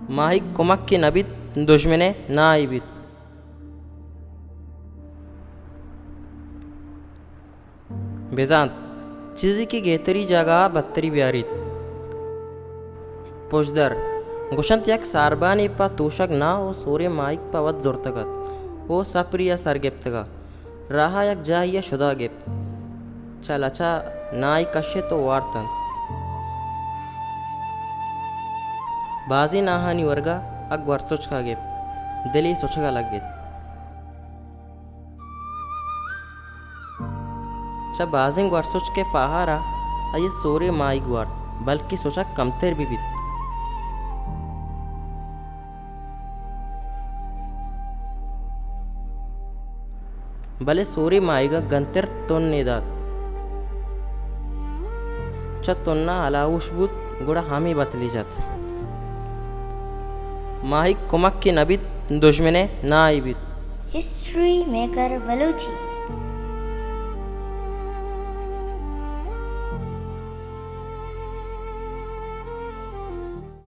ماہیگ کمک کہ نہ بیت، دژمن ءِ نائی بیت۔ بزانت، چیزے کہ گہتری جاگہ ءَ بدتری بیاریت۔ پژدر، گوشنت یک ساربانے پہ توشگ ناہ ءُ سوریں ماہیگ پہ وت زرتگ ات ءُ سپری ءَ سر گپتگ ات۔ راہ ءَ یک جاہے ءَ شد ءَ گپت۔ چہ لچ ءَ ناہے کشت ءُ وارت انت۔ بازیں ناہانی ورگ ءَ گورسچک ءَ گپت۔ دل ئے سچگ ءَ لگت۔ چہ بازیں گورسچک ءِ پاہار ءَ آئی ءَ سوریں ماہیگ وارت، بلکیں سچگ کمتر بہ بیت۔ بلے سوریں ماہیگ ءَ گنتر تنے دات۔ چہ تن ءَ ہلاہوش بوت، گڑا ہمے بتلے جت۔ ماہیگ کمک کہ نہ بیت، دژمن ءِ نائی بیت۔ History maker Balochi.